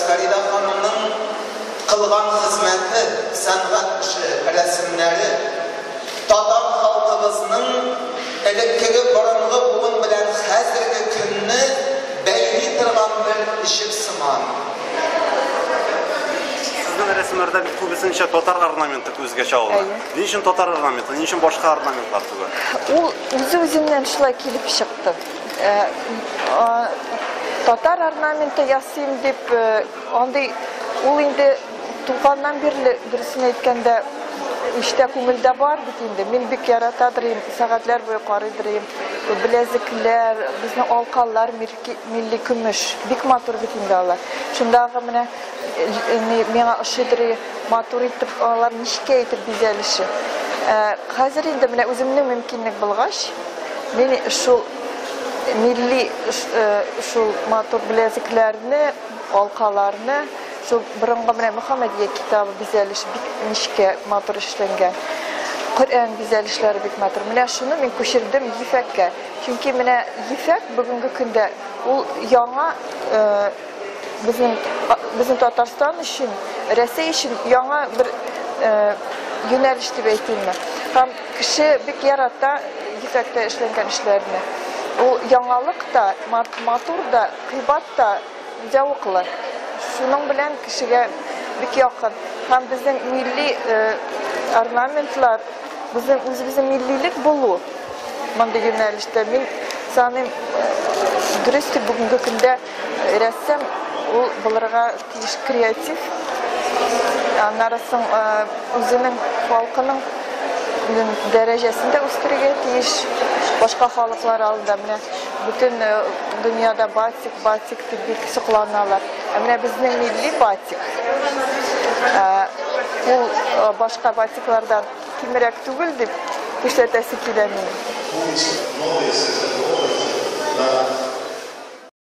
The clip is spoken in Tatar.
Фәридә ханымның кылган хезмәте, сәнгать эше, рәсемнәре татар халкыбызның элеккеге борынгы буын белән хәзерге көнне бәйли торган бер җеп сыман. Сезнең рәсемнәрдә бит күбесенчә татар орнаменты күзгә чалына. Әйе. Ни өчен татар орнаменты, ни өчен башка орнаментлар түгел? Ул үзе-үзеннән шулай килеп чыкты. Татар орнаменты ясыйм дип, андый ул инде туганнан бирле, дөресен әйткәндә, эчтә күңелдә бар бит инде. Мин бик яратадыр идем, сәгатьләр буе карыйдыр идем. Беләзекләр, безнең алкалар милли көмеш, бик матур бит инде алар. Шундагы менә миңа ошыйдыр, матур итеп алар нечкә итеп бизәлеше. Хәзер инде менә үземнең мөмкинлек булгач, мин шул милли шул матур беләзекләрне, алкаларны, шул борынгы менә Мөхәммәдия китабы бизәлеше бик нечкә, матур эшләнгән. Коръән бизәлешләре бик матур. Менә шуны мин күчердем ефәккә. Чөнки менә ефәк бүгенге көндә ул яңа безнең безнең Татарстан өчен, Рәсәй өчен яңа бер юнәлеш дип әйтимме. Һәм кеше бик ярата ефәктә эшләнгән эшләрне. Ул яңалык та, матур да, кыйбат та, зәвыклы. Шуның белән кешегә бик якын. Һәм безнең милли орнаментлар, безнең үзебезнең миллилек булу мондый юнәлештә мин саныйм, дөрес дип бүгенге көндә рәссам ул булырга тиеш креатив. Аннары соң үзенең халкының дәрәҗәсен дә үстерергә тиеш. Башка халыклар алдында менә бөтен дөньяда батик, батик дип бик сокланалар. Ә менә безнең милли батик, ул башка батиклардан кимрәк түгел дип күрсәтәсе килә минем.